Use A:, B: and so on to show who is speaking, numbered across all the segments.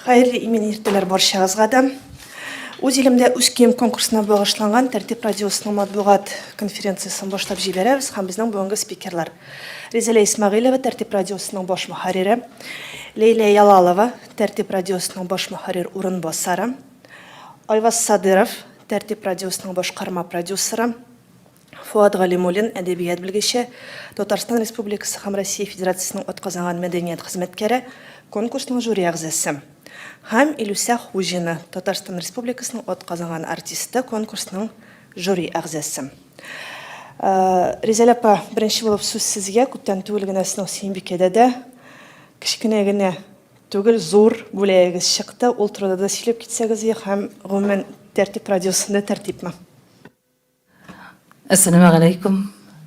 A: Хәерле имин иртәләр барчагызга да. Үз илемдә үз кием конкурсына багышланган Тәртип радиосының матбугат конференциясен башлап җибәрәбез һәм безнең бүгенге спикерлар. Резеля Исмәгыйлева, Тәртип радиосының баш мөхәррире, Ләйлә Ялалова, Тәртип радиосының баш мөхәррир урынбасары, Айваз Садыров, Тәртип радиосының башкарма продюсеры, Фоат Галимуллин, әдәбият белгече, Татарстан Республикасы һәм Россия Федерациясенең атказанган мәдәният хезмәткәре, конкурсның жюри әгъзасы. Һәм Илүсә Хуҗина, Татарстан Республикасының атказанган артисты, конкурсның жюри әгъзасы. Ризәл апа, беренче булып сүз сезгә. Күптән түгел генә сезнең Сөембикәдә дә кечкенә генә түгел, зур бүләгегез чыкты. Ул турыда да сөйләп китсәгез иде һәм гомумән Тәртип радиосында тәртипме?
B: Әссәламегаләйкүм.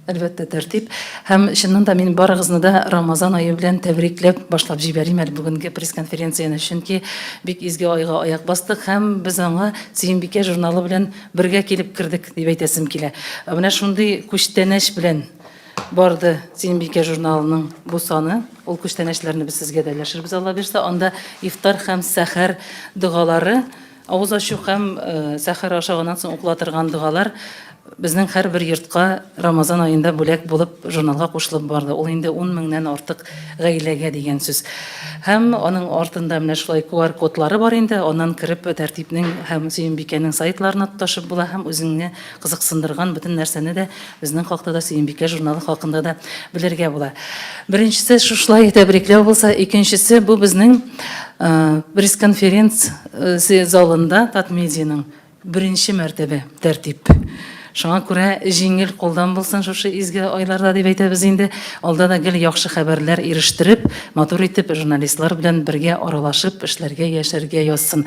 B: Әлбәттә, тәртип. Һәм чыннан да мин барыгызны да Рамазан ае белән тәбрикләп башлап җибәрим әле бүгенге пресс-конференцияне, чөнки бик изге айга аяк бастык һәм без аңа Сөембикә журналы белән бергә килеп кердек дип әйтәсем килә. Менә шундый күчтәнәч белән барды Сөембикә журналының бу саны. Ул күчтәнәчләрне без сезгә дә өләшербез, Алла бирса. Анда ифтар һәм сәхәр догалары Авыз ачу һәм сәхәр ашаганнан соң укыла торган догалар безнең һәрбер йортка Рамазан аенда бүләк булып журналга кушылып барды. Ул инде 10 меңнән артык гаиләгә дигән сүз. Һәм аның артында менә шулай QR кодлары бар инде, аннан кереп Тәртипнең һәм Сөембикәнең сайтларына тоташып була һәм үзеңне кызыксындырган бөтен нәрсәне дә безнең хакта да, Сөембикә журналы хакында да белергә була. Беренчесе шушылай тәбрикләү булса, икенчесе бу безнең пресс-конференц залында Татмедианың беренче мәртәбә тәртип. Шуңа күрә җиңел кулдан булсын шушы изге айларда дип әйтәбез инде. Алда да гел яхшы хәбәрләр ирештереп, матур итеп журналистлар белән бергә аралашып эшләргә, яшәргә язсын.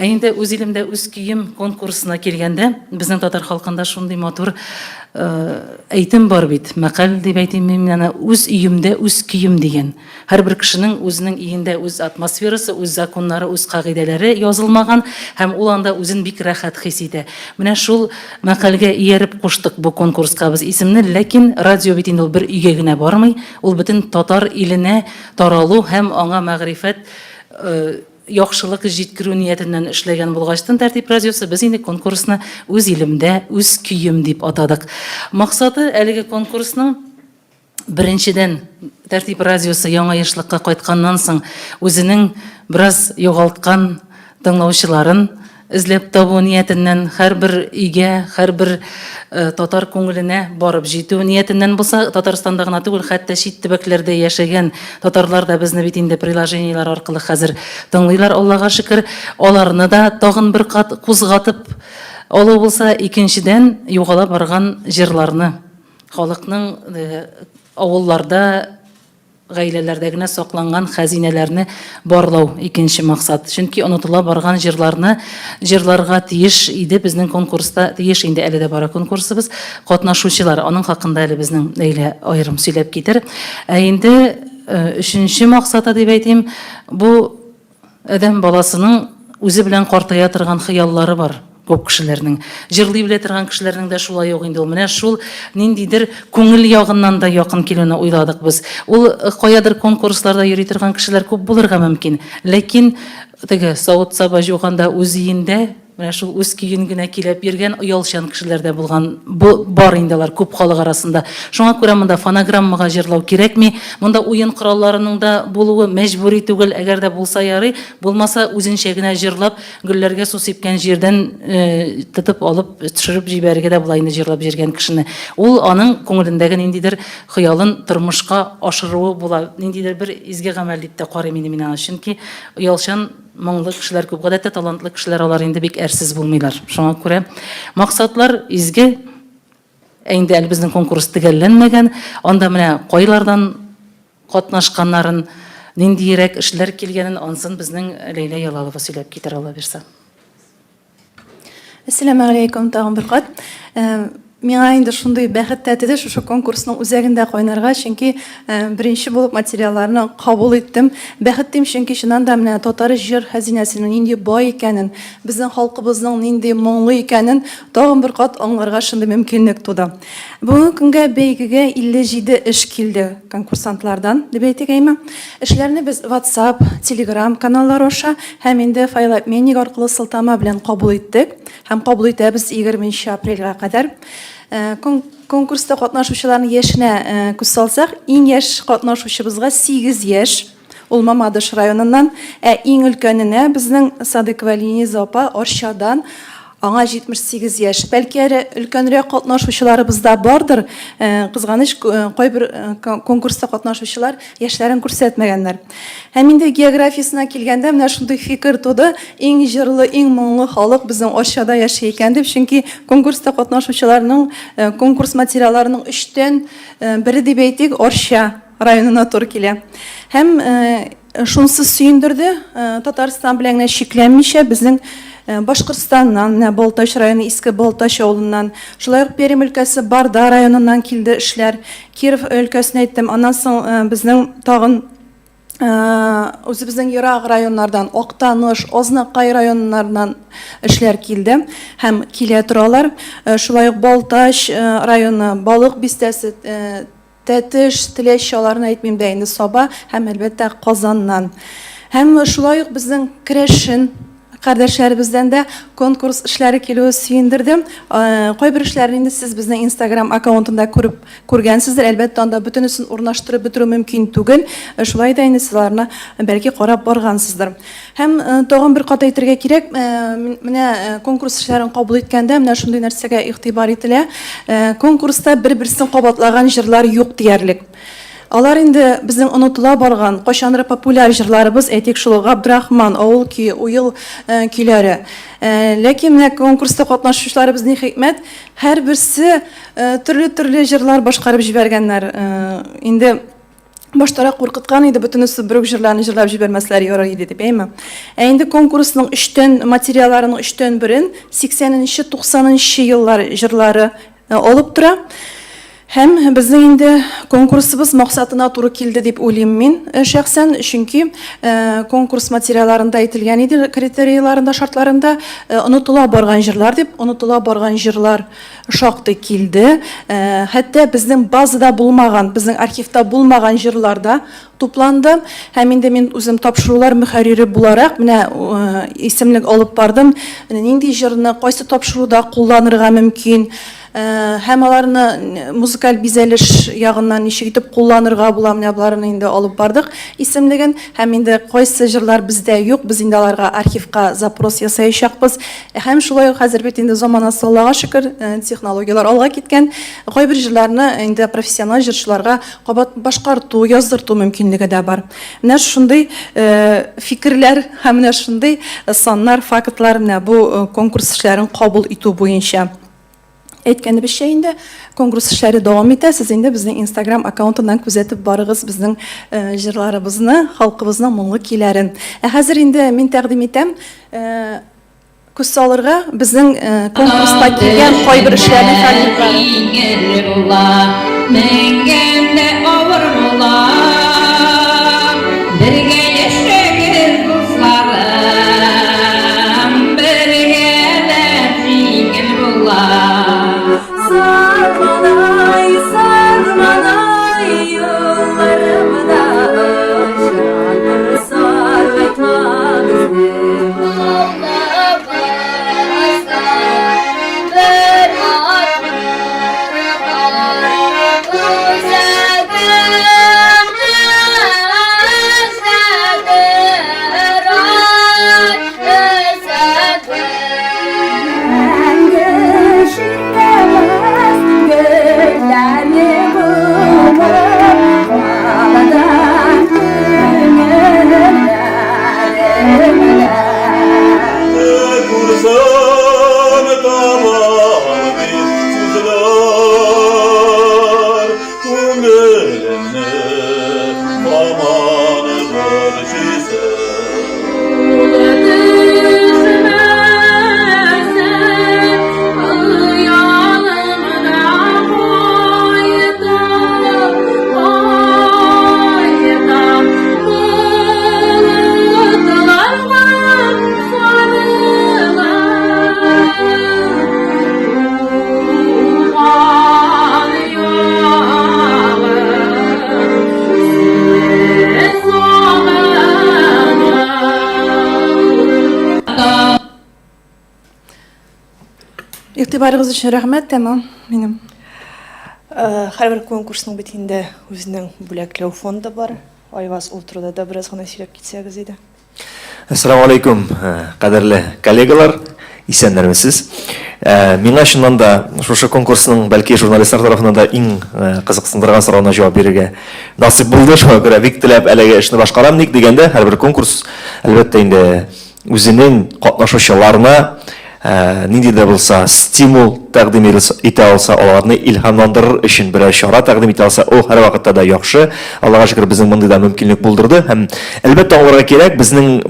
B: Ә инде үз илемдә үз көем конкурсына килгәндә, безнең татар халкында шундый матур әйтем бар бит, мәкаль дип әйтим мин аны, үз өемдә үз көем дигән. Һәрбер кешенең үзенең өендә үз атмосферасы, үз законнары, үз кагыйдәләре язылмаган һәм ул анда үзен бик рәхәт хис итә. Менә шул мәкальгә ияреп куштык бу конкурска без исемне, ләкин радио бит инде ул бер өйгә генә бармый, ул бөтен татар иленә таралу һәм аңа мәгърифәт яхшылык җиткерү ниятеннән эшләгән булгачтын Тәртип радиосы без инде конкурсны Үз илемдә, үз көем дип атадык. Максаты әлеге конкурсның беренчедән Тәртип радиосы яңа ешлыкка кайтканнан соң үзенең бераз югалткан тыңлаучыларын Эзләп табу ниятеннән һәрбер өйгә, һәрбер татар күңеленә барып җитү ниятеннән булса, Татарстанда гына түгел, хәтта чит төбәкләрдә яшәгән татарлар да безне бит инде приложениеләр аркылы хәзер тыңлыйлар, Аллага шөкер. Аларны да тагын бер кат кузгатып алу булса, икенчедән, югала барган җырларны, халыкның авылларда Гаиләләрдә генә сакланган хәзинәләрне барлау, икенче максат. Чөнки онытыла барган җырларны җырларга тиеш иде безнең конкурста, тиеш инде әле дә бара конкурсыбыз, катнашучылар. Аның хакында әле безнең Ләйлә аерым сөйләп китер. Ә инде өченче максаты дип әйтим, бу Адәм баласының үзе белән картая торган хыяллары бар күп кешеләрнең. Җырлый белә торган кешеләрнең дә шулай ук инде ул. Менә шул ниндидер күңел ягыннан да якын килүне уйладык без. Ул э, каядыр конкурсларда йөри торган кешеләр күп булырга мөмкин. Ләкин теге савыт-саба җуганда үз өендә Менә шул үз көен генә көйләп йөргән оялчан кешеләр дә булган. Бу бар инде алар күп халык арасында. Шуңа күрә монда фонограммага җырлау кирәкми. Монда уен коралларының да булуы мәҗбүри түгел. Әгәр дә булса ярый, булмаса үзенчә генә җырлап, гөлләргә су сипкән җирдән тотып алып төшереп җибәрергә дә була инде җырлап җөргән кешене. Ул аның күңелендәге ниндидер хыялын тормышка ашыруы була. Ниндидер бер изге гамәл дип тә карыйм инде мин аңа. Чөнки оялчан Моңлы кешеләр күп. Гадәттә талантлы кешеләр алар инде бик әрсез булмыйлар. Шуңа күрә максатлар изге. Ә инде әле безнең конкурс төгәлләнмәгән. Анда менә кайлардан катнашканнарын, ниндиерәк эшләр килгәнен ансын безнең Ләйлә Ялалова сөйләп китер, Алла бирса.
C: Әссәламәгаләйкүм тагын бер кат. Миңа инде шундый бәхет тәтеде шушы конкурсның үзәгендә кайнарга, чөнки беренче булып материалларны кабул иттем. Бәхет дим, чөнки чыннан да менә татар җыр хәзинәсенең нинди бай икәнен, безнең халкыбызның нинди моңлы икәнен тагын бер кат аңларга шундый мөмкинлек туды. Бүгенге көнгә бәйгегә 57 эш килде конкурсантлардан, дип әйтик, әйме. Эшләрне без WhatsApp, Telegram каналлары аша һәм инде файлообменник аркылы сылтама белән кабул иттек. Һәм кабул итәбез 20 нче апрельгә кадәр. Конкурста катнашучыларның яшенә күз салсак, иң яшь катнашучыбызга 8 яшь, ул Мамадыш районыннан, ә иң өлкәненә безнең Садыкова Лениза апа Арчадан, аңа 78 яшь. Бәлки әле өлкәнрәк катнашучыларыбыз да бардыр, кызганыч, кайбер конкурста катнашучылар яшьләрен күрсәтмәгәннәр. Һәм инде географиясенә килгәндә, менә шундый фикер туды, иң җырлы, иң моңлы халык безнең Арчада яши икән дип, чөнки конкурста катнашучыларның, конкурс материалларының өчтән бере дип әйтик, Арча районына туры килә. Һәм шунысы сөендерде, Татарстан белән генә чикләнмичә, безнең Башкортстаннан, менә Балтач районы Иске Балтач авылыннан, шулай ук Пермь өлкәсе Барда районыннан килде эшләр. Киров өлкәсен әйттем, аннан соң безнең тагын үзебезнең ерак районнардан, Актаныш, Азнакай районнарыннан эшләр килде һәм килә торалар. Шулай ук Балтач районы, Балык бистәсе, Тәтеш, Теләче, аларны әйтмим дә инде, Саба һәм, әлбәттә, Казаннан. Һәм шулай ук безнең керәшен кардәшләребездән дә конкурс эшләре килүе сөендерде. Кайбер эшләрне инде сез безнең Instagram аккаунтында күреп күргәнсездер. Әлбәттә, анда бөтенесен урнаштырып бетерү мөмкин түгел. Шулай да инде сез аларны бәлки карап баргансыздыр. Һәм тагын бер кат әйтергә кирәк, менә конкурс эшләрен кабул иткәндә менә шундый нәрсәгә игътибар ителә. Конкурста бер-берсен кабатлаган җырлар юк диярлек. Алар инде безнең онытыла барган, кайчандыр популяр җырларыбыз, әйтик, шул Габдрахман, Авыл көе, Уел көйләре. Ләкин менә конкурста катнашучыларыбыз ни хикмәт, һәрберсе төрле-төрле җырлар башкарып җибәргәннәр. Инде баштарак куркыткан иде, бөтенесе бер үк җырларны җырлап җибәрмәсләр ярар иде дип, әйме? Ә инде конкурсның өчтән, материалларының өчтән берен 80-нче, 90-нчы еллар җырлары алып тора. Һәм безнең инде конкурсыбыз максатына туры килде дип уйлыйм мин шәхсән, чөнки конкурс материалларында әйтелгән иде, критерийларында, шартларында онытыла барган җырлар дип, онытыла барган җырлар шактый килде. Хәтта безнең базада булмаган, безнең архивта булмаган җырлар да тупланды. Һәм инде мин үзем тапшырулар мөхәррире буларак менә исемлек алып бардым. Нинди җырны кайсы тапшыруда кулланырга мөмкин, һәм аларны музыкаль бизәлеш ягыннан ничек итеп кулланырга була, менә боларны инде алып бардык исемлеген. Һәм инде кайсы җырлар бездә юк, без инде аларга архивка запрос ясаячакбыз. Һәм шулай ук хәзер бит инде заманасы, Аллага шөкер, технологияләр алга киткән. Кайбер җырларны инде профессиональ җырчыларга кабат башкарту, яздырту мөмкинлеге дә бар. Менә шундый фикерләр һәм менә шундый саннар, фактлар менә бу конкурс эшләрен кабул итү буенча. Әйткәнебезчә инде, конкурс эшләре дәвам итә. Сез инде безнең Instagram аккаунтыннан күзәтеп барыгыз безнең җырларыбызны, халкыбызның моңлы көйләрен. Ә хәзер инде мин тәкъдим итәм күз салырга безнең конкурста килгән кайбер эшләрнең фрагментлары.
D: Җиңел була, менгәндә авыр була. Бергә яшәгез, дусларым, бергәләп җиңел була.
E: Сарманай, сарманай, юлларымда очратыр саргайтма безне.
D: Бер матур бар, гүзәл.
C: Игътибарыгыз өчен рәхмәт, тәмам минем.
A: Һәрбер конкурсның бит инде үзенең бүләкләү фонды бар. Айваз, ул турыда да бераз гына сөйләп китсәгез иде.
F: Әссәламу алейкум, кадерле коллегалар, исәннәрмесез. Миңа чыннан да шушы конкурсның бәлки журналистлар тарафыннан да иң кызыксындырган соравына җавап бирергә насыйп булды. Шуңа күрә бик теләп әлеге эшне башкарам. Ник дигәндә, һәрбер конкурс, әлбәттә инде, үзенең катнашучыларына нинди дә булса стимул тәкъдим итә алса, аларны илһамландырыр өчен берәр чара тәкъдим итә алса, ул һәрвакытта да яхшы. Аллага шөкер, безнең мондый да мөмкинлек булдырды. Һәм, әлбәттә, аңларга кирәк, безнең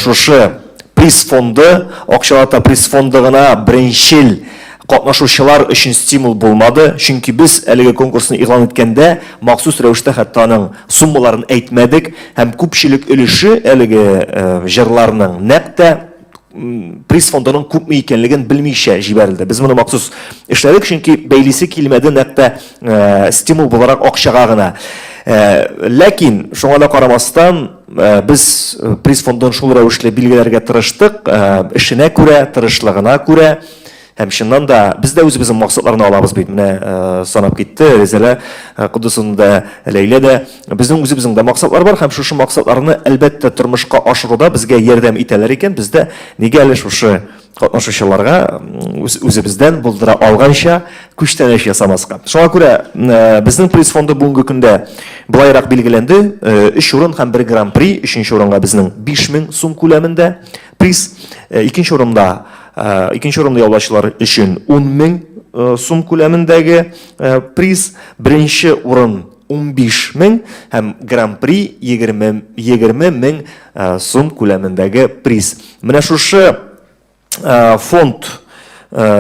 F: шушы приз фонды, акчалата приз фонды гына беренчел катнашучылар өчен стимул булмады, чөнки без әлеге конкурсны игълан иткәндә махсус рәвештә хәтта аның суммаларын әйтмәдек һәм күпчелек өлеше әлеге җырларның нәкъ тә приз фондының күпме икәнлеген белмичә җибәрелде. Без моны махсус эшләдек, чөнки бәйлисе килмәде нәкъ тә стимул буларак акчага гына. Ләкин шуңа да карамастан, без приз фондын шул рәвешле билгеләргә тырыштык, эшенә күрә, тырышлыгына күрә. Һәм чыннан да, без дә үзебезнең максатларны алабыз бит. Менә санап китте Резәлә Кудусовна да, Ләйлә дә. Безнең үзебезнең дә максатлар бар һәм шушы максатларны, әлбәттә, тормышка ашыруда безгә ярдәм итәләр икән, без дә нигә әле шушы катнашучыларга үзебездән булдыра алганча күчтәнәч ясамаска. Шуңа күрә безнең приз фонды бүгенге көндә былайрак билгеләнде. Өч урын һәм бер гран-при, өченче урынга безнең 5000 сум күләмендә приз, икенче урында Икенче урынны яулаучылар өчен 10 мең сум күләмендәге приз, беренче урын 15 мең һәм гран-при 20, 20 мең сум күләмендәге приз. Менә шушы фонд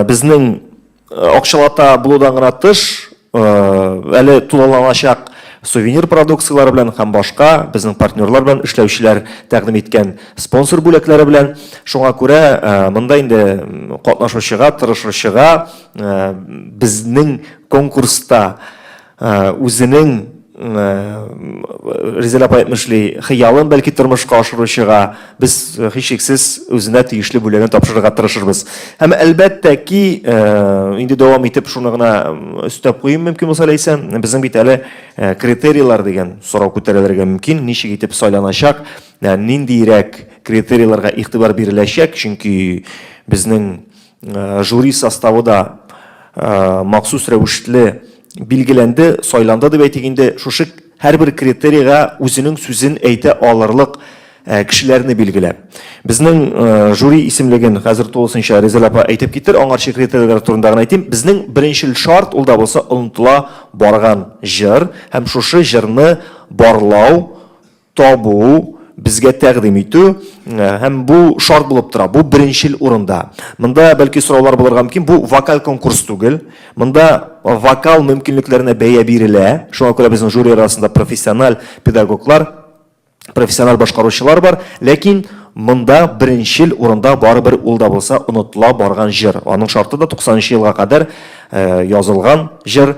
F: безнең Акчалата булудан гына тыш, әле тулыланачак сувенир продукцияләре белән һәм башка безнең партнерлар белән эшләүчеләр тәкъдим иткән спонсор бүләкләре белән. Шуңа күрә монда инде катнашучыга, тырышучыга безнең конкурста Үзенең Резеда апа әйтмешли, хыялын бәлки тормышка ашыручыга без һичшиксез үзенә тиешле бүләген тапшырырга тырышырбыз. Һәм әлбәттә ки, инде дәвам итеп шуны гына өстәп куйым мөмкин булса, Ләйсән, безнең бит әле критерийлар дигән сорау күтәрелергә мөмкин, ничек итеп сайланачак, ниндиерәк критерийларга игътибар биреләчәк, чөнки безнең Жюри составы да махсус рәвешле билгеләнде, сайланды дип әйтик инде, шушы һәрбер критерийга үзенең сүзен әйтә алырлык кешеләрне билгеләп. Безнең жюри исемлеген хәзер тулысынча Резеда апа әйтеп китер, аңарчы критерийлар турында гына әйтим. Безнең беренчел шарт ул да булса онытыла барган җыр һәм шушы җырны барлау, табу, безгә тәкъдим итү һәм бу шарт булып тора. Бу беренчел урында. Монда бәлки сораулар булырга мөмкин. Бу вокаль конкурс түгел. Монда вокал мөмкинлекләренә бәя бирелә. Шуңа күрә безнең жюри арасында профессиональ педагоглар, профессиональ башкаручылар бар. Ләкин монда беренчел урында барыбер ул да булса онытыла барган җыр. Аның шарты да 90 нчы елга кадәр язылган җыр.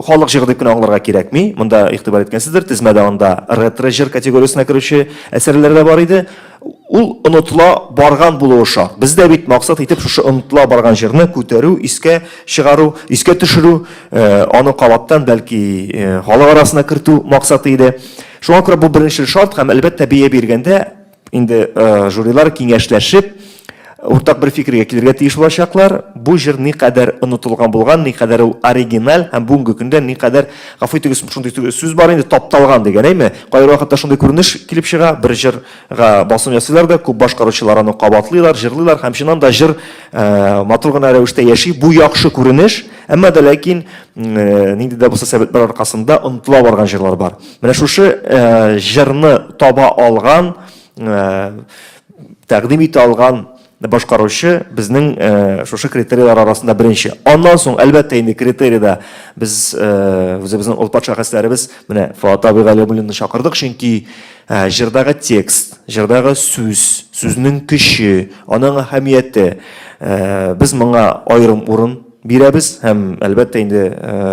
F: Халык җыры дип кенә аңларга кирәкми. Монда игътибар иткәнсездер, тезмәдә анда ретро җыр категориясенә керүче әсәрләр дә бар иде. Ул онытыла барган булуы шарт. Бездә бит максат итеп шушы онытыла барган җырны күтәрү, искә чыгару, искә төшерү, аны кабаттан бәлки халык арасына кертү максаты иде. Шуңа күрә бу беренчел шарт һәм, әлбәттә, бәя биргәндә Инде жюрилар киңәшләшеп, уртак бер фикергә килергә тиеш булачаклар. Бу җыр никадәр онытылган булган, никадәр ул оригиналь һәм бүгенге көндә никадәр, гафу итегез, шундый сүз бар инде, тапталган дигән, әйме? Кайбер вакытта шундый күренеш килеп чыга, бер җырга басым ясыйлар да, күп башкаручылар аны кабатлыйлар, җырлыйлар һәм чыннан да җыр матур гына рәвештә яши. Бу яхшы күренеш, әмма дә ләкин нинди дә булса сәбәпләр аркасында онытыла барган җырлар бар. Менә шушы җырны таба алган, тәкъдим итә алган башкаручы безнең шушы критерийлар арасында беренче. Аннан соң, әлбәттә, инде критерийда без үзебезнең олпат шәхесләребез, менә Фоат абый Галимуллинны чакырдык, чөнки җырдагы текст, җырдагы сүз, сүзнең көче, аның әһәмияте, без моңа аерым урын. бирәбез һәм, әлбәттә инде,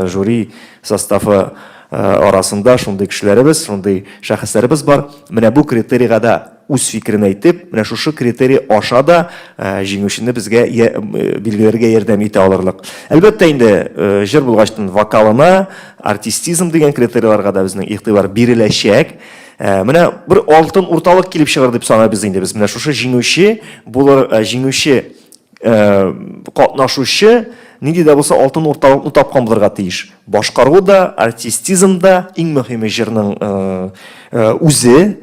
F: жюри составы арасында шундый кешеләребез, шундый шәхесләребез бар. Менә бу критерийга да үз фикерен әйтеп, менә шушы критерий аша да җиңүчене безгә билгеләргә ярдәм итә алырлык. Әлбәттә инде, җыр булгачтын вокалына, артистизм дигән критерийларга да безнең игътибар биреләчәк. Менә бер алтын урталык килеп чыгыр дип саныйбыз инде без. Менә шушы җиңүче булыр, җиңүче катнашучы нинди дә булса алтын урталыкны тапкан булырга тиеш. Башкаруы да, артистизм да, иң мөһиме җырның үзе,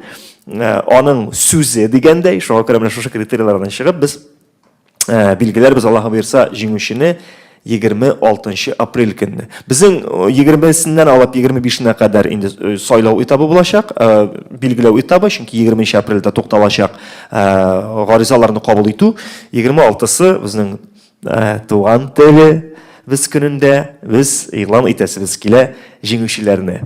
F: аның сүзе дигәндәй, шуңа күрә менә шушы критерийлардан чыгып без билгеләрбез, Аллаһы боерса, җиңүчене 26 апрель көнне. Безнең 20-сеннән алып 25-нә кадәр инде сайлау этабы булачак, билгеләү этабы, чөнки 20 апрельдә тукталачак гаризаларны кабул итү. 26-сы безнең туган теле без көнендә без игълан итәсебез килә җиңүчеләрне.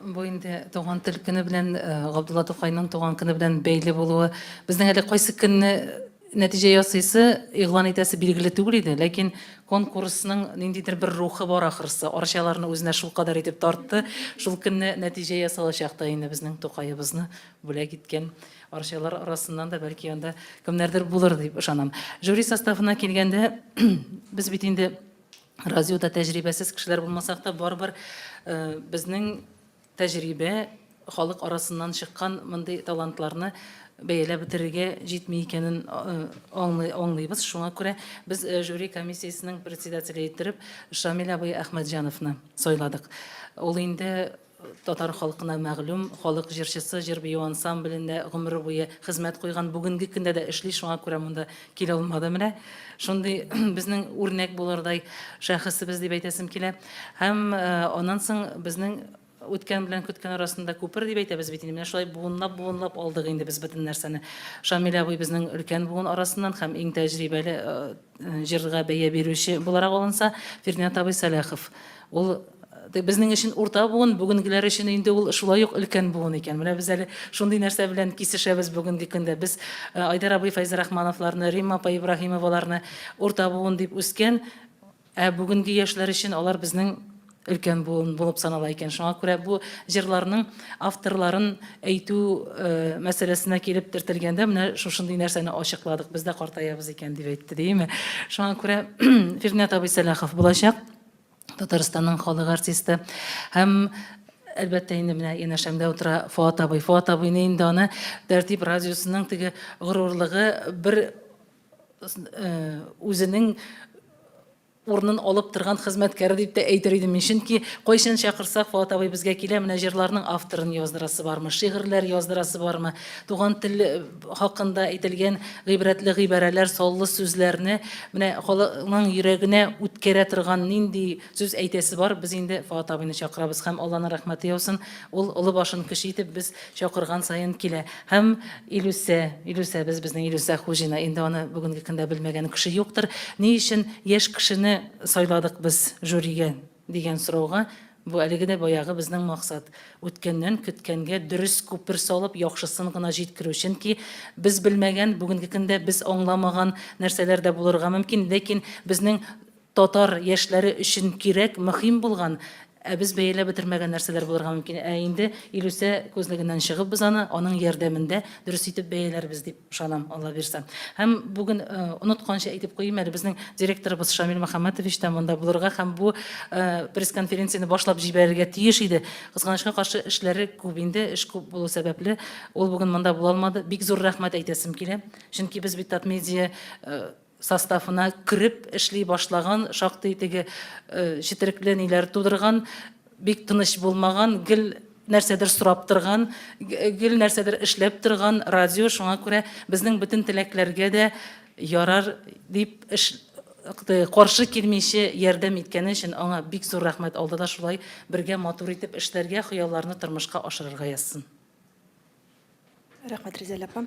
B: Бу инде туган тел көне белән, Габдулла Тукайның туган көне белән бәйле булуы. Безнең әле кайсы көнне нәтиҗә ясыйсы, игълан итәсе билгеле түгел иде, ләкин конкурсның ниндидер бер рухы бар ахрысы, арчаларны үзенә шулкадәр итеп тартты. Шул көнне нәтиҗә ясалачак та инде безнең Тукаебызны бүләк иткән арчалар арасыннан да бәлки анда кемнәрдер булыр дип ышанам. Жюри составына килгәндә, без бит инде Радиода тәҗрибәсез кешеләр булмасак та, барыбер безнең тәҗрибә халык арасыннан чыккан мондый талантларны бәяләп бетерергә җитми икәнен аңлыйбыз. Шуңа күрә без жюри комиссиясенең председателе иттереп Шамил абый Әхмәтҗановны сайладык. Ул инде Татар халкына мәгълүм халык җырчысы, җыр-бию ансамблендә гомере буе хезмәт куйган, бүгенге көндә дә эшли, шуңа күрә монда килә алмады менә. Шундый безнең үрнәк булырдай шәхесебез дип әйтәсем килә. Һәм аннан соң безнең үткән белән көткән арасында күпер дип әйтәбез бит инде. Менә шулай буынлап-буынлап алдык инде без бөтен нәрсәне. Шамил абый безнең өлкән буын арасыннан һәм иң тәҗрибәле җырга бәя бирүче буларак алынса, Фердинанд абый Сәлахов. Ул безнең өчен урта буын, бүгенгеләр өчен инде ул шулай ук өлкән буын икән. Менә без әле шундый нәрсә белән кисешәбез бүгенге көндә. Без Айдар абый Фәйзрахмановларны, Римма апа Ибраһимоваларны урта буын дип үскән, ә бүгенге яшьләр өчен алар безнең өлкән буын булып санала икән. Шуңа күрә бу җырларның авторларын әйтү мәсьәләсенә килеп төртелгәндә, менә шушындый нәрсәне ачыкладык. Без дә картаябыз икән, дип әйтте, димме? Шуңа күрә Фирнат абый Сәлахов булачак. Татарстанның халык артисты. Һәм әлбәттә инде менә янәшәмдә утыра Фоат абый. Фоат абыйны инде аны Тәртип радиосының теге горурлыгы бер үзенең урынын алып торган хезмәткәре дип тә әйтер идем мин. Чөнки кайчан чакырсак, Фоат абый безгә килә, менә җырларның авторын яздырасы бармы, шигырьләр яздырасы бармы, туган тел хакында әйтелгән гыйбрәтле гыйбарәләр, саллы сүзләрне менә халыкның йөрәгенә үткәрә торган нинди сүз әйтәсе бар, без инде Фоат абыйны чакырабыз һәм Алланың рәхмәте яусын, ул олы башын кече итеп без чакырган саен килә. Һәм Илүсә, Илүсәбез, безнең Илүсә Хуҗина, инде аны бүгенге көндә белмәгән кеше юктыр. Ни өчен яшь кешене сайладык без жюрига? Дигән сорауга, бу әлеге дә баягы безнең максат, үткәннән көткәнгә дөрес күпер салып, яхшысын гына җиткерү. Чөнки без белмәгән, бүгенге көндә без аңламаган нәрсәләр дә булырга мөмкин, ләкин безнең татар яшьләре өчен кирәк, мөһим булган, ә без бәяләп бетермәгән нәрсәләр булырга мөмкин. Ә инде Илүсә күзлегеннән чыгып без аны, аның ярдәмендә дөрес итеп бәяләрбез дип Ышанам, Алла бирсә. Һәм бүген онытканчы әйтеп куйыйм әле, безнең директорыбыз Шамил Мөхәммәтович та монда булырга һәм бу пресс-конференцияне башлап җибәрергә тиеш иде. Кызганычка каршы, эшләре күп инде, эш күп булу сәбәпле, ул бүген монда була алмады. Бик зур рәхмәт әйтәсем килә. Чөнки без бит Татмедиа составына кереп эшли башлаган, шактый теге четерекле ниләр тудырган, бик тыныч булмаган, гел нәрсәдер сорап торган, гел нәрсәдер эшләп торган радио. Шуңа күрә безнең бөтен теләкләргә дә ярар дип эш каршы килмичә ярдәм иткәне өчен аңа бик зур рәхмәт. Алда да шулай бергә матур итеп эшләргә, хыялларны тормышка ашырырга язсын.
A: Рәхмәт, Ризәл апа.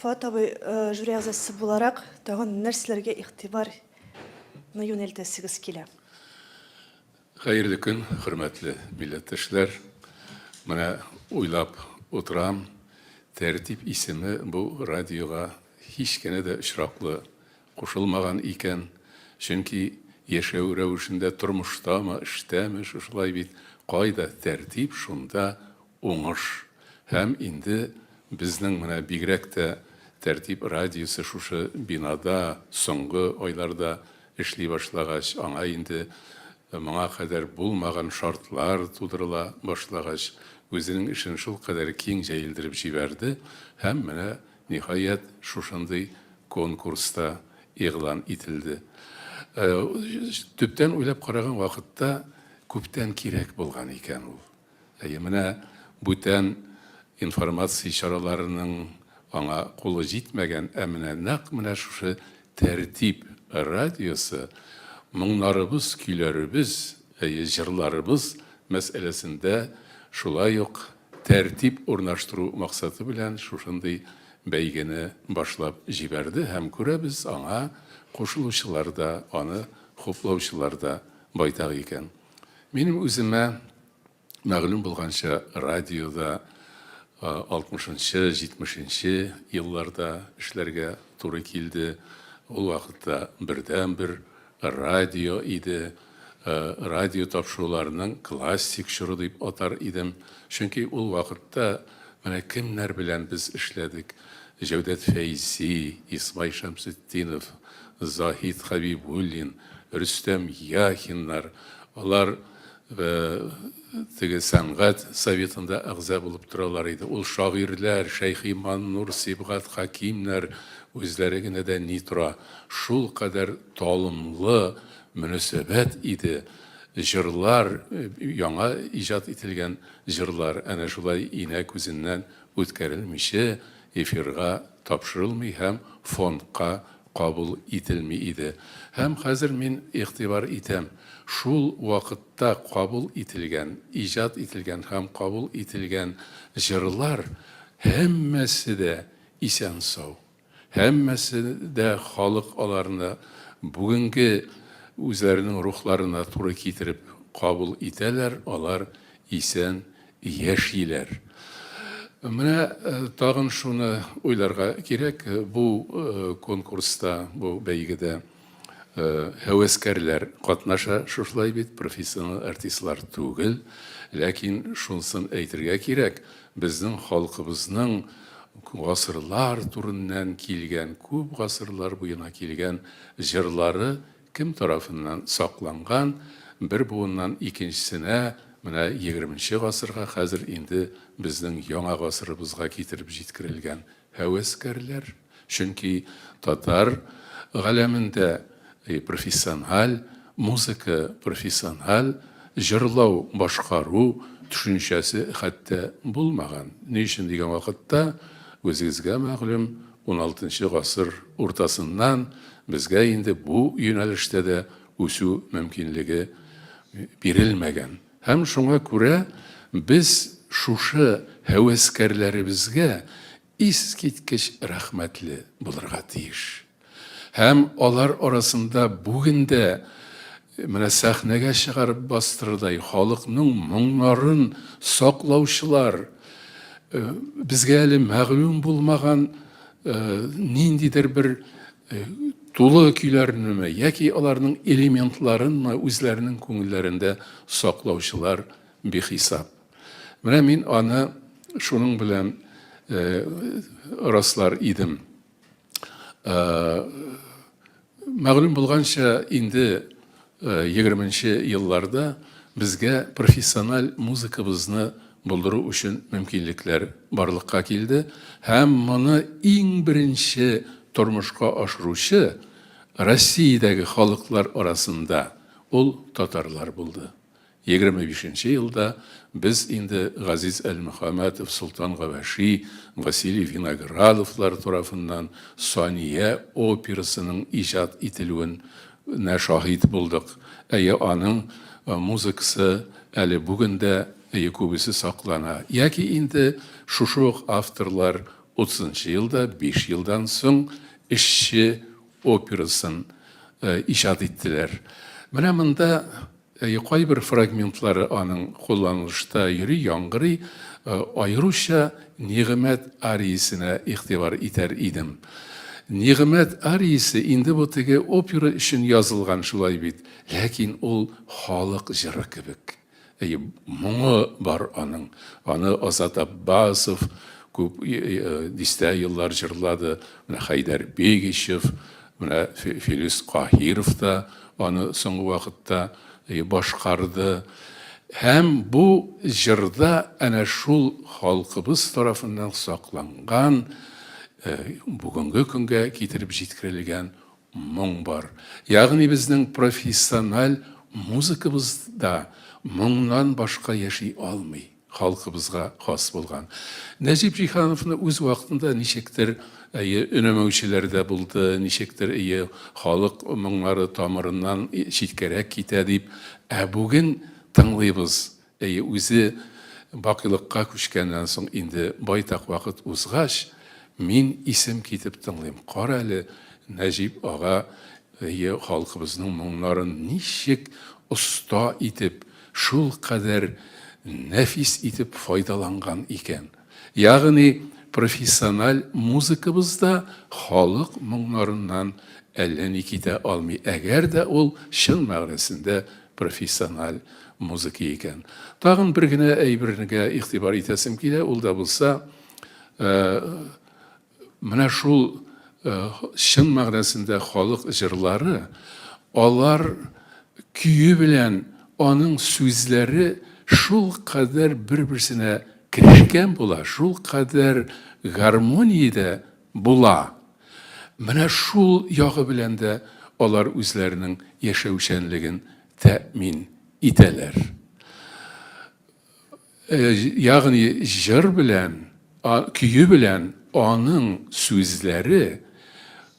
A: Фоат абый, э, жюри әгъзасы буларак, тагын нәрсәләргә игътибарны юнәлтәсегез килә?
G: Хәерле көн, хөрмәтле милләттәшләр. Менә уйлап утырам, Тәртип исеме бу радиога һич кенә дә очраклы кушылмаган икән. Чөнки яшәү рәвешендә, тормыштамы, эштәме, шушылай бит, кайда тәртип, шунда уңыш. Һәм инде безнең менә бигрәк тә Тәртип радиосы шушы бинада соңгы айларда эшли башлагач, аңа инде моңа кадәр булмаган шартлар тудырыла башлагач, үзенең эшен шулкадәр киң җәелдереп җибәрде һәм менә, ниһаять, шушындый конкурс та игълан ителде. Төптән уйлап караган вакытта, күптән кирәк булган икән ул. Әйе, менә бүтән информация чараларының аңа кулы җитмәгән, ә менә нәкъ менә шушы Тәртип радиосы моңнарыбыз, көйләребез, әйе, җырларыбыз мәсьәләсендә шулай ук тәртип урнаштыру максаты белән шушындый бәйгене башлап җибәрде һәм күрәбез, аңа кушылучылар да, аны хуплаучылар да байтак икән. Минем үземә мәгълүм булганча, радиода алтмышынчы, җитмешенче елларда эшләргә туры килде. Ул вакытта бердәнбер радио иде. Радио тапшыруларының классик чоры дип атар идем. Чөнки ул вакытта менә кемнәр белән без эшләдек. Җәүдәт Фәйзи, Исмай Шәмсетдинов, Заһид Хәбибуллин, Рөстәм Яхиннар, алар теге сәнгать советында әгъза булып торалар иде. Ул шагыйрьләр, Шәйхи Маннур, Сибгат Хәкимнәр үзләре генә дә ни тора. Шул кадәр талымлы мөнәсәбәт иде. Җырлар, яңа иҗат ителгән җырлар әнә шулай инә күзеннән үткәрелмичә эфирга тапшырылмый һәм фондка кабул ителми иде. Һәм хәзер мин игътибар итәм, шул вакытта кабул ителгән, иҗат ителгән һәм кабул ителгән җырлар һәммәсе дә исән-сау. Һәммәсе дә халык аларны бүгенге үзләренең рухларына туры китереп кабул итәләр, алар исән яшиләр. Менә тагын шуны уйларга кирәк, бу конкурста, бу бәйгедә һәвәскәрләр катнаша, шушылай бит, профессионал артистлар түгел. Ләкин шунысын әйтергә кирәк, безнең халкыбызның гасырлар түреннән килгән, күп гасырлар буена килгән җырлары Кем тарафыннан сакланган, бер буыннан икенчесенә, менә егерменче гасырга, хәзер инде безнең яңа гасырыбызга китереп җиткерелгән һәвәскәрләр. Чөнки татар галәмендә профессиональ музыка, профессиональ җырлау, башкару төшенчәсе хәтта булмаган. Ни өчен дигән вакытта, үзегезгә мәгълүм, уналтынчы гасыр уртасыннан безгә инде бу юнәлештә дә үсү мөмкинлеге бирелмәгән. Һәм шуңа күрә без шушы һәвәскәрләребезгә искиткеч рәхмәтле булырга тиеш. Һәм алар арасында бүген дә менә сәхнәгә чыгарып бастырырдай халыкның моңнарын саклаучылар, безгә әле мәгълүм булмаган ниндидер бер тулы көйләрнеме яки аларның элементларынмы үзләренең күңелләрендә саклаучылар бихисап. Менә мин аны шуның белән раслар идем. Мәгълүм булганча, инде егерменче елларда безгә профессиональ музыкабызны булдыру өчен мөмкинлекләр барлыкка килде һәм моны иң беренче тормышка ашыручы Россиядәге халыклар арасында ул татарлар булды. 25 нче елда без инде Газиз Әлмөхәммәтов, Солтан Габәши, Василий Виноградовлар тарафыннан Сания операсының иҗат ителүенә шаһит булдык. Әйе, аның музыкасы әле бүген дә, әйе, күбесе саклана. Яки инде шушы ук авторлар утызынчы елда, биш елдан соң Эшче операсын иҗат иттеләр. Менә монда Әйе, кайбер фрагментлары аның кулланылышта йөри, яңгырый. Аеруча Нигъмәт ариясенә игътибар итәр идем. Нигъмәт ариясе инде бу теге опера өчен язылган шулай бит, ләкин ул халык җыры кебек. Әйе, моңы бар аның. Аны Азат Аббасов күп дистә еллар җырлады. Менә Хәйдәр Бегичев, менә Филүс Каһиров та аны соңгы вакытта башкарды. Һәм бу җырда әнә шул халкыбыз тарафыннан сакланган, бүгенге көнгә китереп җиткерелгән моң бар. Ягъни безнең профессиональ музыкабыз да моңнан башка яши алмый, халкыбызга хас булган. Нәҗип Җиһановны үз вакытында ничектер, әйе, өнәмәүчеләр дә булды, ничектер, әйе, халык моңнары тамырыннан читкәрәк китә дип. Ә бүген тыңлыйбыз, Әйе, үзе бакыйлыкка күчкәннән соң инде байтак вакыт узгач, мин исем китеп тыңлыйм. Кара әле, Нәҗип ага, әйе, халкыбызның моңнарын ничек оста итеп, шулкадәр нәфис итеп файдаланган икән. Ягъни профессиональ музыкабыз да халык моңнарыннан әллә ни китә алмый, әгәр дә ул чын мәгънәсендә профессиональ музыка икән. Тагын бер генә әйбергә игътибар итәсем килә, ул да булса, менә шул чын мәгънәсендә халык җырлары, алар көе белән аның сүзләре шул кадәр бер-берсенә керешкән була, шул кадәр гармониядә була. Менә шул ягы белән дә алар үзләренең яшәүчәнлеген тәэмин итәләр. Ягъни җыр белән, көе белән аның сүзләре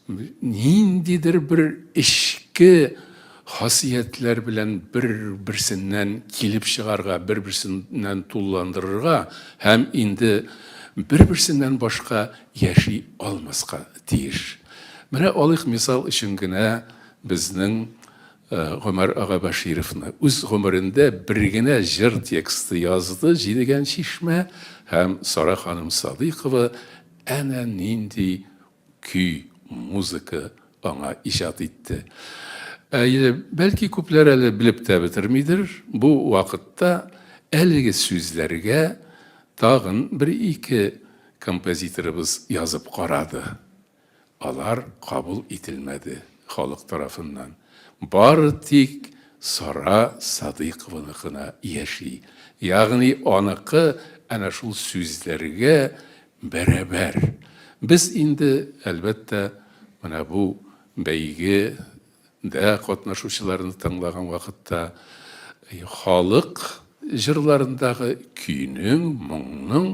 G: ниндидер бер эчке хасиятләр белән бер-берсеннән килеп чыгарга, бер-берсеннән тулыландырырга һәм инде бер-берсеннән башка яши алмаска тиеш. Менә алыйк мисал өчен генә безнең Гомәр ага Бәшировны. Үз гомерендә бер генә җыр тексты язды, Җидегән чишмә, һәм Сара ханым Садыйкова әнә нинди көй, музыка аңа иҗат итте. Әйе, бәлки күпләр әле белеп тә бетермидер, бу вакытта әлеге сүзләргә тагын бер-ике композиторыбыз язып карады. Алар кабул ителмәде халык тарафыннан. Бары тик Сара Садыйкованыкына яши. Ягъни аныкы әнә шул сүзләргә бәрабәр. Без инде, әлбәттә, менә бу бәйге дә катнашучыларны тыңлаган вакытта халык җырларындагы көйнең, моңның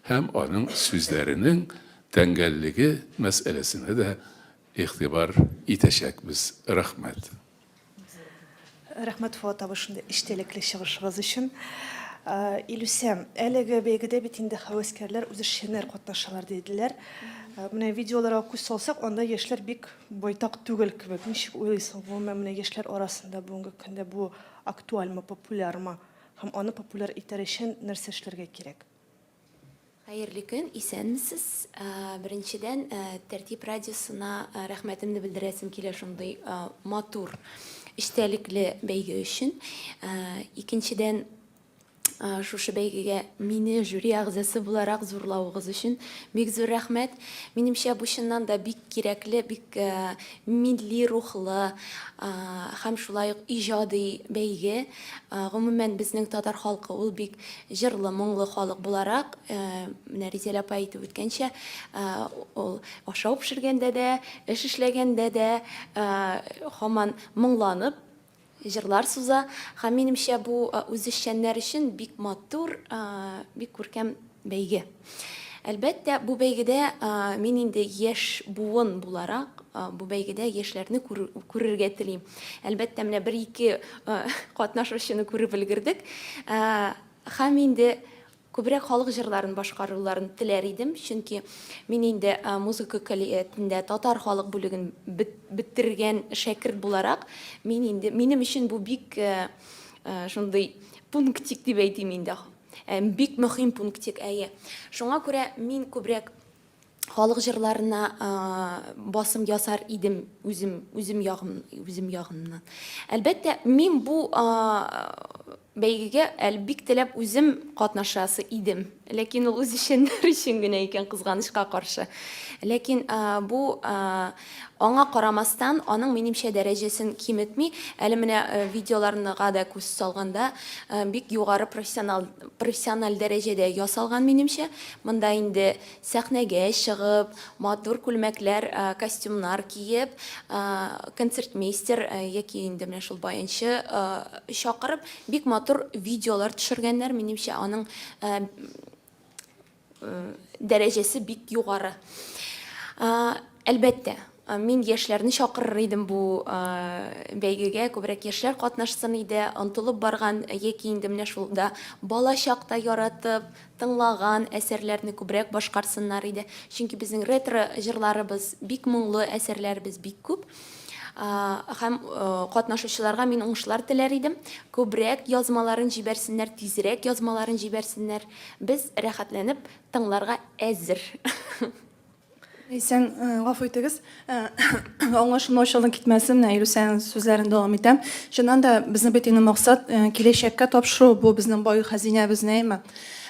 G: һәм аның сүзләренең тәңгәллеге мәсьәләсенә дә игътибар итәчәкбез. Рәхмәт.
A: Рәхмәт, Фоат абый, шундый эчтәлекле чыгышыгыз өчен. Илүсә, әлеге бәйгедә бит инде һәвәскәрләр, үзешчәннәр катнашалар диделәр. Менә видеоларга күз салсак, анда яшьләр бик байтак түгел кебек. Ничек уйлыйсың, гомумән, менә яшьләр арасында бүгенге көндә бу актуальмы, популярмы? Һәм аны популяр итәр өчен нәрсә эшләргә кирәк?
H: Хәерле көн, исәнмесез. Беренчедән, Тәртип радиосына рәхмәтемне белдерәсем килә шундый матур, эчтәлекле бәйге өчен. Икенчедән, шушы бәйгегә мине жюри әгъзасы буларак зурлавыгыз өчен бик зур рәхмәт. Минемчә, бу чыннан да бик кирәкле, бик милли рухлы һәм шулай ук иҗади бәйге. Гомумән, безнең татар халкы ул бик җырлы, моңлы халык буларак, менә Ризәл апа әйтеп үткәнчә, ул ашау пешергәндә дә, эш эшләгәндә дә һаман моңланып, җырлар суза. Һәм минемчә, бу үзешчәннәр өчен бик матур, бик күркәм бәйге. Әлбәттә, бу бәйгедә мин инде яшь буын буларак, бу бәйгедә яшьләрне күрергә телим. Әлбәттә, менә бер-ике катнашучыны күреп өлгердек. Һәм инде күбрәк халык җырларын башкаруларын теләр идем, чөнки мин инде музыка көллиятендә татар халык бүлеген бетергән шәкерт буларак, мин инде, минем өчен бу бик шундый пунктик дип әйтим инде. Бик мөһим пунктик, әйе. Шуңа күрә мин күбрәк Халык җырларына басым ясар идем үзем, үзем ягым, үзем ягымнан. Әлбәттә, мин бу бәйгегә әле бик теләп үзем катнашасы идем. Ләкин ул үзешчәннәр өчен генә икән, кызганычка каршы. Ләкин бу аңа карамастан, аның минемчә дәрәҗәсен киметми. Әле менә видеоларныга да күз салганда, бик югары профессионал, профессиональ дәрәҗәдә ясалган минемчә. Монда инде Сәхнәгә чыгып, матур күлмәкләр, костюмнар киеп, концертмейстер яки инде менә шул баянчы чакырып, бик матур видеолар төшергәннәр. Минемчә, аның дәрәҗәсе бик югары. Әлбәттә, мин яшьләрне чакырыр идем бу бәйгегә, күбрәк яшьләр катнашсын иде, омтылып барган яки инде менә шул да балачакта яратып, тыңлаган әсәрләрне күбрәк башкарсыннар иде. Чөнки безнең ретро җырларыбыз бик моңлы әсәрләребез бик күп. Һәм катнашучыларга мин уңышлар теләр идем. Күбрәк язмаларын җибәрсеннәр, тизрәк язмаларын җибәрсеннәр. Без рәхәтләнеп тыңларга әзер.
C: Ләйсән, гафу итегез, аңлашылмаучылык китмәсен, менә Илүсәнең сүзләрен дәвам итәм. Чыннан да, безнең бит инде максат киләчәккә тапшыру, бу безнең бай хәзинәбез, әйеме?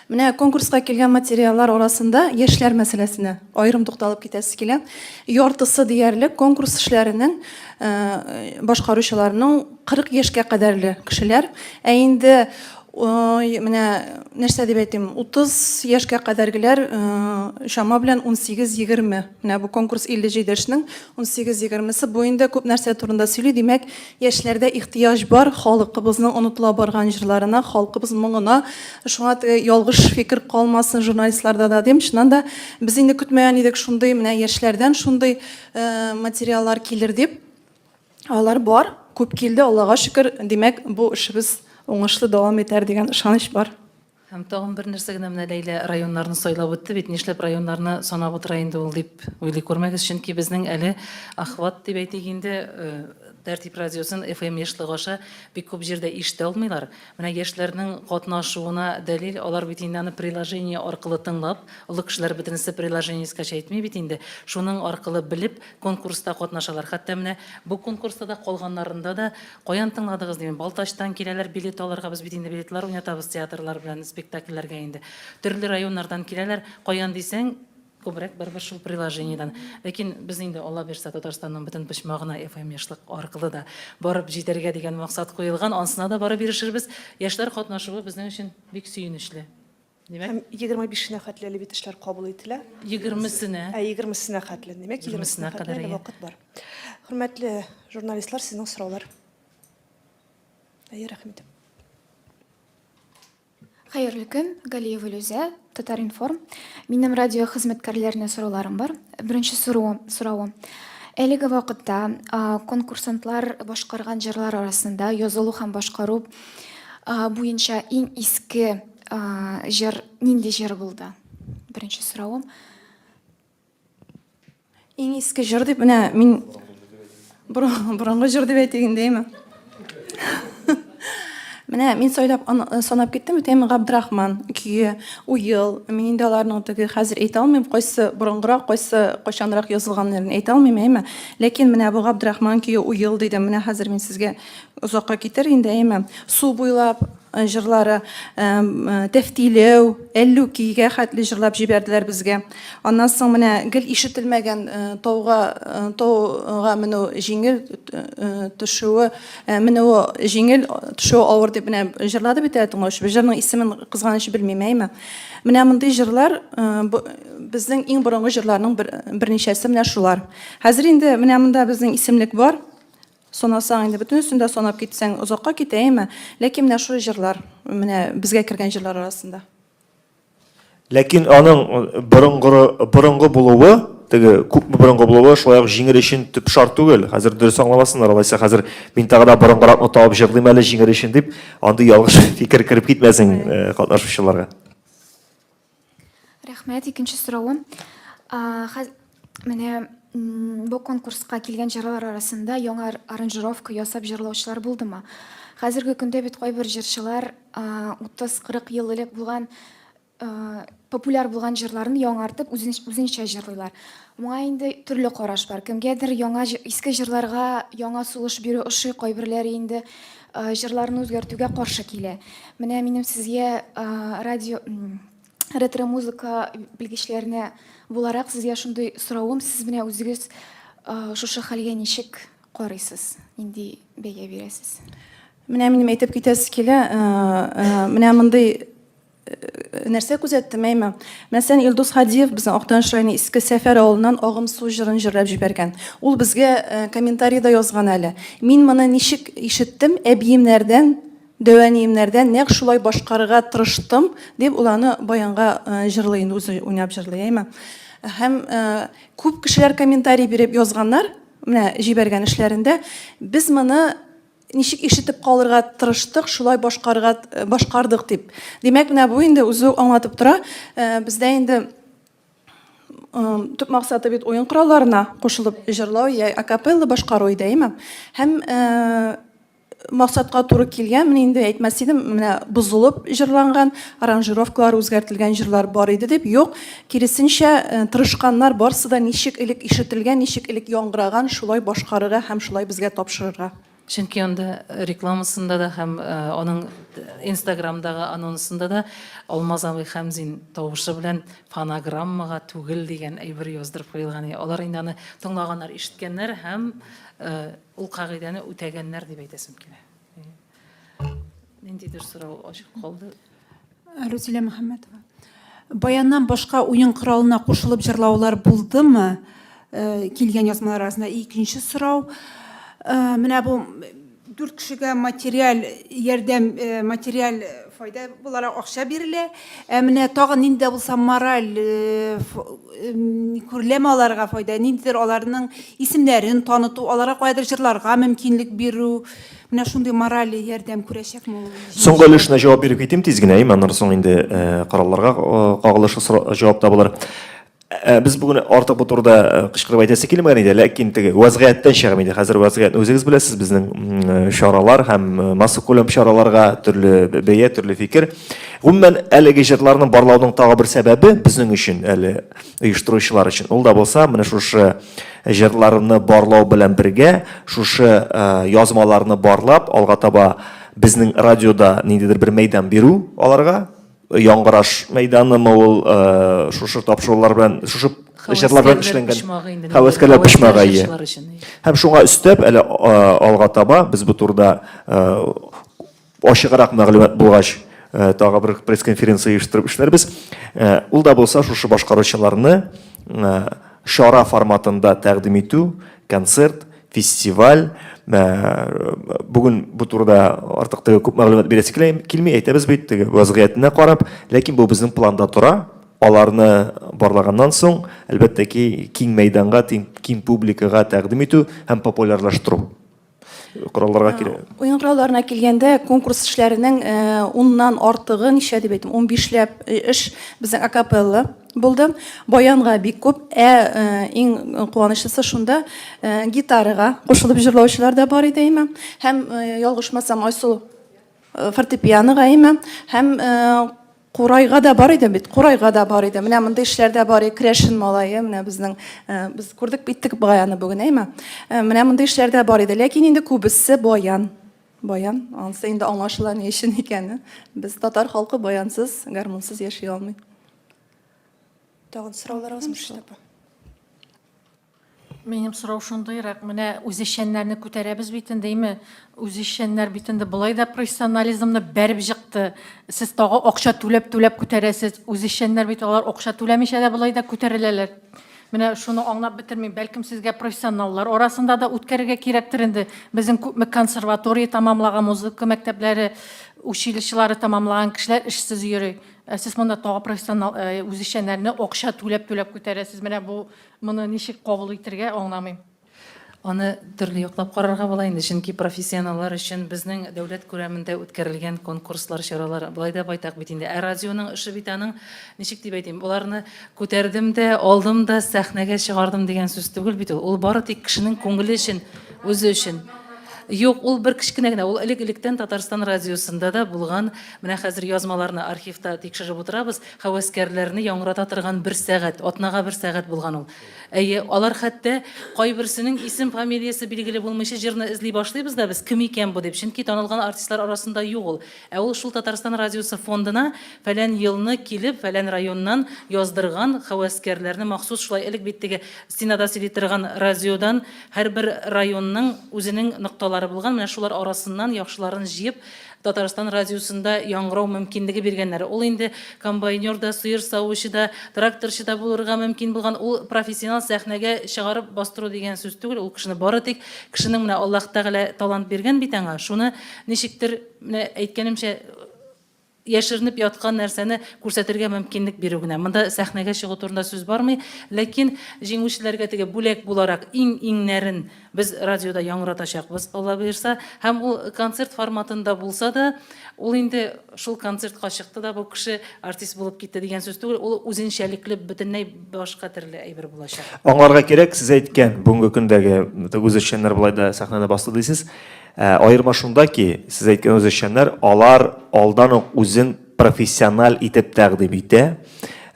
C: Менә конкурска килгән материаллар арасында яшьләр мәсьәләсенә аерым тукталып китәсе килә. Яртысы диярлек конкурс эшләренең башкаручыларының 40 яшькә кадәрле кешеләр. Ә инде Ой, менә нәрсә дип әйтим, 30 яшькә кадәргеләр чама белән 18-20. Менә бу конкурс 57 эшнең 18-20-се бу инде күп нәрсә турында сөйли. Димәк, яшьләрдә ихтыяҗ бар халкыбызның онытыла барган җырларына, халкыбыз моңына. Шуңа теге ялгыш фикер калмасын журналистларда да дим. Чыннан да без инде көтмәгән идек шундый менә яшьләрдән шундый материаллар килер дип. Алар бар, күп килде, Аллага шөкер, димәк, бу эшебез уңышлы дәвам итәр дигән ышаныч бар.
B: Һәм тагын бер нәрсә генә менә Ләйлә районнарны сайлап үтте бит, нишләп районнарны санап утыра инде ул дип уйлый күрмәгез, чөнки безнең әле охват дип әйтик инде, Тәртип радиосын FM ешлыгы аша бик күп җирдә ишетә алмыйлар. Менә яшьләрнең катнашуына дәлил, алар бит инде аны приложение аркылы тыңлап, олы кешеләр бөтенесе приложение скачать итми бит инде, шуның аркылы белеп, Конкурста катнашалар. Хәтта менә бу конкурста да, калганнарында да каян тыңладыгыз димим. Балтачтан киләләр билет алырга, без бит инде билетлар уйнатабыз театрлар белән спектакльләргә инде. Төрле районнардан киләләр. Каян дисәң, күбрәк барыбер шул приложениедән. Ләкин без инде, Алла бирсә, Татарстанның бөтен почмагына FM ешлык аркылы да барып җитәргә дигән максат куелган. Ансына да барып ирешербез. Яшьләр катнашуы безнең өчен бик сөенечле. Димәк,
A: Һәм 25-енә хәтле әле бит эшләр кабул ителә.
B: Егермесенә.
A: Ә егермесенә хәтле. Димәк,
B: егермесенә
A: егермесенә хәтле
B: кадәр,
A: әле
B: әйе.
A: вакыт бар. Хөрмәтле журналистлар, сезнең сораулар. Әйе, рәхим итеп.
I: Хәерле көн, Галиева Илүзә, Татар-информ. Минем радио хезмәткәрләренә сорауларым бар. Беренче соравым, соравым. Әлеге вакытта конкурсантлар башкарган җырлар арасында язылу һәм башкару буенча иң иске Җыр нинди җыр булды? Беренче соравым.
C: Иң иске җыр дип менә мин борынгы җыр дип әйтик инде, әйме? Менә мин сайлап санап киттем бит, әйме Габдрахман көе, Уел. Мин инде аларның теге хәзер әйтә алмыйм, кайсы борынгырак, кайсы кайчанрак язылганнарын әйтә алмыйм, әйме? Ләкин менә бу Габдрахман көе, Уел дидем. Менә хәзер мин сезгә озакка китер инде, әйме? Су буйлап җырлары, Тәфтиләү, Әллүкигә хәтле җырлап җибәрделәр безгә. Аннан соң менә гел ишетелмәгән тауга тауга менү җиңел, төшүе, менүе җиңел, төшүе авыр дип менә җырлады бит әле тыңлаучыбыз. Җырның исемен кызганыч белмим, әйме? Менә мондый җырлар безнең иң борынгы җырларның берничәсе менә шулар. Хәзер инде менә монда безнең исемлек бар. Санасаң инде бөтенесен дә санап китсәң озакка китә, әйеме? Ләкин менә шул җырлар, менә безгә кергән җырлар арасында.
F: Ләкин аның борынгы борынгы булуы, теге күпме борынгы булуы шулай ук җиңер өчен төп шарт түгел. Хәзер дөрес аңламасыннар, алайса хәзер мин тагы да борынгыракны табып җырлыйм әле җиңер өчен дип, андый ялгыш фикер кереп китмәсен катнашучыларга.
I: Рәхмәт. Икенче соравым. Менә бу конкурска килгән җырлар арасында яңа аранжировка ясап җырлаучылар булдымы? Хәзерге көндә бит кайбер җырчылар 30-40 ел элек булган Популяр булган җырларын яңартып, үзенчә җырлыйлар. Моңа инде төрле караш бар. Кемгәдер яңа иске җырларга яңа сулыш бирү ошый, кайберләре инде җырларны үзгәртүгә каршы килә. Менә минем сезгә радио ретро-музыка белгечләренә буларак сезгә шундый соравым, сез менә үзегез шушы хәлгә ничек карыйсыз, нинди бәя бирәсез?
C: Менә минем әйтеп китәсе килә, менә мондый нәрсә күзәттем, әйме? Мәсәлән, Илдус Һадиев безнең Актаныш районы Иске Сәфәр авылыннан Агым су җырын җырлап җибәргән. Ул безгә э, комментарийда язган әле. Мин моны ничек ишеттем, әбиемнәрдән, дәвәниемнәрдән нәкъ шулай башкарырга тырыштым, дип ул аны баянга э, җырлый инде, үзе уйнап җырлый, әйме? Һәм э, күп кешеләр комментарий биреп язганнар, менә җибәргән эшләрендә. Без моны Ничек ишетеп калырга тырыштык, шулай башкарырга башкардык дип. Димәк, менә бу инде үзе аңлатып тора. Э, бездә инде төп максаты бит уен коралларына кушылып җырлау я акапелла башкару иде, әйеме? Һәм э, максатка туры килгән, менә инде әйтмәс идем, менә бозылып җырланган, аранжировкалар үзгәртелгән җырлар бар иде дип. Юк, киресенчә, э, тырышканнар барсы да ничек элек ишетелгән, ничек элек яңгыраган, шулай башкарырга һәм шулай безгә тапшырырга.
B: Чөнки анда рекламасында да һәм аның Инстаграмдагы анонсында да Алмаз абый Хәмзин тавышы белән фонограммага түгел дигән әйбер яздырып куелган. Алар инде аны тыңлаганнар, ишеткәннәр һәм ул кагыйдәне үтәгәннәр дип әйтәсем килә. Ниндидер сорау ачык калды.
J: Рузилә Мөхәммәтова. Баяннан башка уен коралына кушылып җырлаулар булдымы? Э, килгән язмалар арасында икенче сорау. Э, менә бу дүрт кешегә материаль ярдәм, э, материаль файда буларак акча бирелә. Ә менә тагын нинди дә булса мораль күреләме аларга файда, ниндидер аларның исемнәрен таныту, аларга каядыр җырларга мөмкинлек бирү. Менә шундый мораль ярдәм күрәчәкме ул?
F: Соңгы өлешенә җавап биреп китим тиз генә, әйме, аннан соң инде э, коралларга э, кагылышлы җавап табылыр. Э, без бүген артык бу турыда кычкырып әйтәсе килмәгән иде, ләкин теге вазгыятьтән чыгып инде хәзер вазгыятьне үзегез беләсез, безнең чаралар һәм массакүләм чараларга төрле бәя, төрле фикер. Гомумән, әлеге җырларны барлауның тагы бер сәбәбе безнең өчен әле оештыручылар өчен. Ул да булса, менә шушы җырларны барлау белән бергә, шушы э, язмаларны барлап, алга таба безнең радиода ниндидер бер мәйдан бирү аларга, яңгыраш мәйданымы ул, э, шушы тапшырулар белән, шушы җырлар белән эшләнгән һәвәскәрләр почмагы ие. Һәм шуңа өстәп, әле э, алга таба без бу турыда Ачыграк мәгълүмат булгач, э, тагы бер пресс-конференция оештырып эшләрбез. Э, ул да булса шушы башкаручыларны э, чара форматында тәкъдим итү, концерт, фестиваль. Бүген бу турыда артык теге күп мәгълүмат бирәсе килми, әйтәбез бит, теге вазгыятенә карап, ләкин бу безнең планда тора. Аларны барлаганнан соң, әлбәттә ки, киң мәйданга, киң публикага тәкъдим итү һәм популярлаштыру. Коралларга килә.
C: Уен коралларына килгәндә, конкурс эшләренең э, уннан артыгы, ничә дип әйтим, унбишләп э, эш безнең акапелла булды. Баянга бик күп. Ә э, иң куанычлысы шунда, гитарага кушылып җырлаучылар да бар иде, әйме. Һәм ялгышмасам, Айсылу фортепианога, әйме. Һәм Курайга да бар иде бит, курайга да бар иде. Менә мондый эшләр дә бар иде. Крәшен малае, менә безнең э, без күрдек биттек баяны бүген, әйме? Э, менә мондый эшләр дә бар иде. Ләкин инде күбесе баян. Баян, анысы инде аңлашыла ни өчен икәне. Без татар халкы баянсыз, гармунсыз яши алмый.
A: Тагын сорауларыгыз, Мөршидә апа?
K: Минем сорау шундыйрак, менә үзешчәннәрне күтәрәбез бит инде, әйме? Үзешчәннәр бит инде болай да профессионализмны бәреп җыкты. Сез тагы акча түләп-түләп күтәрәсез. Үзешчәннәр бит алар акча түләмичә дә болай да күтәреләләр. Менә шуны аңлап бетермим. Бәлкем сезгә профессионаллар арасында да үткәрергә кирәктер инде. Безнең күпме консерватория тәмамлаган, музыка мәктәпләре, училищелары тәмамлаган кешеләр эшсез йөри. Ә сез монда тагы профессионал э, үзешчәннәрне акча түләп-түләп күтәрәсез. Менә бу Моны ничек кабул итергә, аңламыйм.
B: Аны төрле яклап карарга була инде, чөнки профессионаллар өчен безнең дәүләт күләмендә үткәрелгән конкурслар, чаралар болай да байтак бит инде. Ә радионың эше бит аның, ничек дип әйтим, боларны күтәрдем дә, алдым да, сәхнәгә чыгардым дигән сүз түгел бит ул. Ул бары тик кешенең күңеле өчен, үзе өчен. Юк, ул бер кечкенә генә, ул элек-электән Татарстан радиосында да булган, менә хәзер язмаларны архивта тикшереп утырабыз, һәвәскәрләрне яңгырата торган бер сәгать, атнага бер сәгать булган ул. Әйе, алар хәтта кайберсенең исем-фамилиясе билгеле булмыйча җырны эзли башлыйбыз да без, кем икән бу дип, чөнки танылган артистлар арасында юк ул. Ә ул шул Татарстан радиосы фондына фәлән елны килеп, фәлән районнан яздырган һәвәскәрләрне махсус шулай элек бит теге стенада сөйли торган радиодан һәрбер районның үзенең нокталары булган, менә шулар арасыннан яхшыларын җыеп, Татарстан радиосында яңгырау мөмкинлеге биргәннәр. Ул инде комбайнер да, сыер савучы да, тракторчы да булырга мөмкин булган. Ул профессионал сәхнәгә чыгарып бастыру дигән сүз түгел. Ул кешене бары тик кешенең менә Аллаһ Тәгалә талант биргән бит аңа. Шуны ничектер, менә әйткәнемчә, яшеренеп яткан нәрсәне күрсәтергә мөмкинлек бирү генә. Монда сәхнәгә чыгу турында сүз бармый. Ләкин җиңүчеләргә теге бүләк буларак иң-иңнәрен Без радиода яңгыратачакбыз, Алла боерса. Һәм ул концерт форматында булса да, ул инде шул концертка чыкты да бу кеше артист булып китте дигән сүз түгел, ул үзенчәлекле бөтенләй башка төрле әйбер булачак.
F: Аңларга кирәк, сез әйткән бүгенге көндәге үзешчәннәр болай да сәхнәне басты дисез. Ә, аерма шунда ки, сез әйткән үзешчәннәр, алар алдан ук үзен профессиональ итеп тәкъдим итә.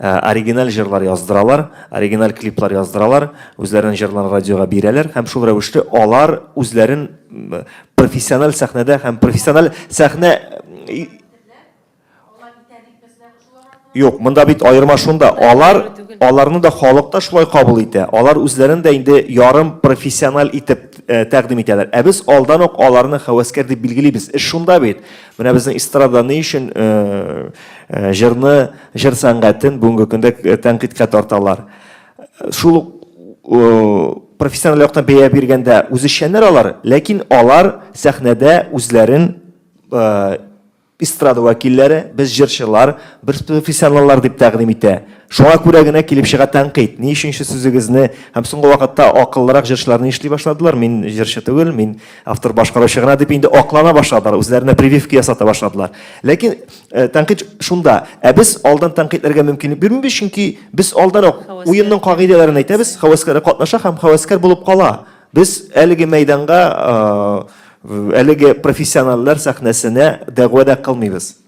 F: Э, оригиналь җырлар яздыралар, оригиналь клиплар яздыралар, үзләренең җырларын радиога бирәләр һәм шул рәвешле алар үзләрен профессиональ сәхнәдә һәм профессиональ сәхнә Юк, монда бит аерма шунда. Алар аларны да халык та шулай кабул итә. Алар үзләрен дә инде ярым профессиональ итеп э, тәкъдим итәләр. Ә без алдан ук аларны һәвәскәр дип билгелибез. Эш шунда бит. Менә безнең эстрадада ни өчен э, э, җырны, җыр сәнгатен бүгенге көндә э, тәнкыйтькә тарталар. Шул ук профессиональ яктан бәя биргәндә үзешчәннәр алар, ләкин алар сәхнәдә үзләрен эстрада вәкилләре, без җырчылар, без профессионаллар дип тәкъдим итә. Шуңа күрә генә килеп чыга тәнкыйть. Ни өчен сүзегезне һәм соңгы вакытта акыллырак җырчылар ни эшли башладылар? Мин җырчы түгел, мин автор-башкаручы гына дип инде аклана башладылар, үзләренә прививка ясата башладылар. Ләкин э, тәнкыйть шунда. Ә без алдан тәнкыйтьләргә мөмкинлек бирмибез, чөнки без алдан ук уенның кагыйдәләрен әйтәбез, һәвәскәр катнаша һәм һәвәскәр булып кала. Без әлеге мәйданга э, әлеге профессиональләр сәхнәсенә дәгъва да кылмыйбыз.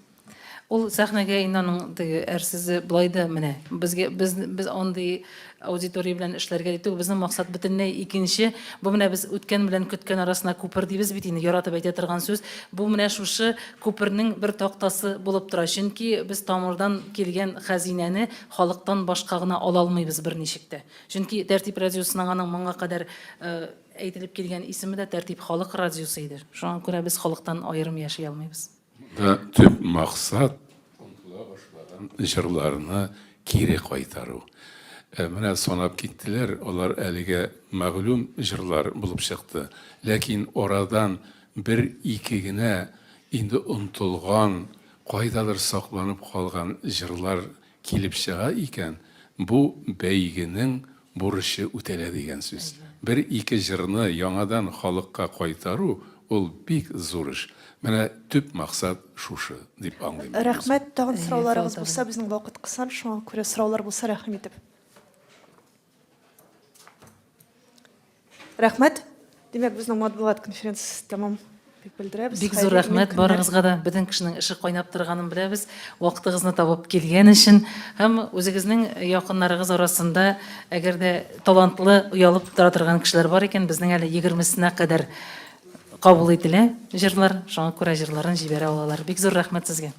B: Ул сәхнәгә инде аның теге әрсезе болай да менә. Безгә без без андый аудитория белән эшләргә дип түгел, безнең максат бөтенләй икенче. Бу менә без үткән белән көткән арасына күпер дибез бит инде, яратып әйтә торган сүз. Бу менә шушы күпернең бер тактасы булып тора. Чөнки без тамырдан килгән хәзинәне халыктан башка гына ала алмыйбыз берничек тә. Чөнки Тәртип радиосының аның моңа кадәр әйтелеп килгән исеме дә Тәртип халык радиосы иде. Шуңа күрә без халыктан аерым яши алмыйбыз.
G: Монда төп максат, онытыла башлаган җырларны кире кайтару. Ә менә санап киттеләр, алар әлегә мәгълүм җырлар булып чыкты. Ләкин арадан бер-ике генә инде онытылган, кайдадыр сакланып калган җырлар килеп чыга икән, бу бәйгенең бурычы үтәлә дигән сүз. Бер-ике җырны яңадан халыкка кайтару, ул бик зур эш. Менә төп максат шушы, дип аңлыйм мин үзем.
A: Рәхмәт. Тагын сорауларыгыз булса, безнең вакыт кысан, шуңа күрә сораулар булса, рәхим итеп. Рәхмәт. Димәк, безнең матбугат конференциясе тәмам дип белдерәбез.
B: Бик зур рәхмәт барыгызга да. Бөтен кешенең эше кайнап торганын беләбез. Вакытыгызны табып килгән өчен һәм үзегезнең якыннарыгыз арасында әгәр дә талантлы, оялып тора торган кешеләр бар икән, безнең әле егермесенә кадәр кабул ителә җырлар. Шуңа күрә җырларын җибәрә алалар. Бик зур рәхмәт сезгә.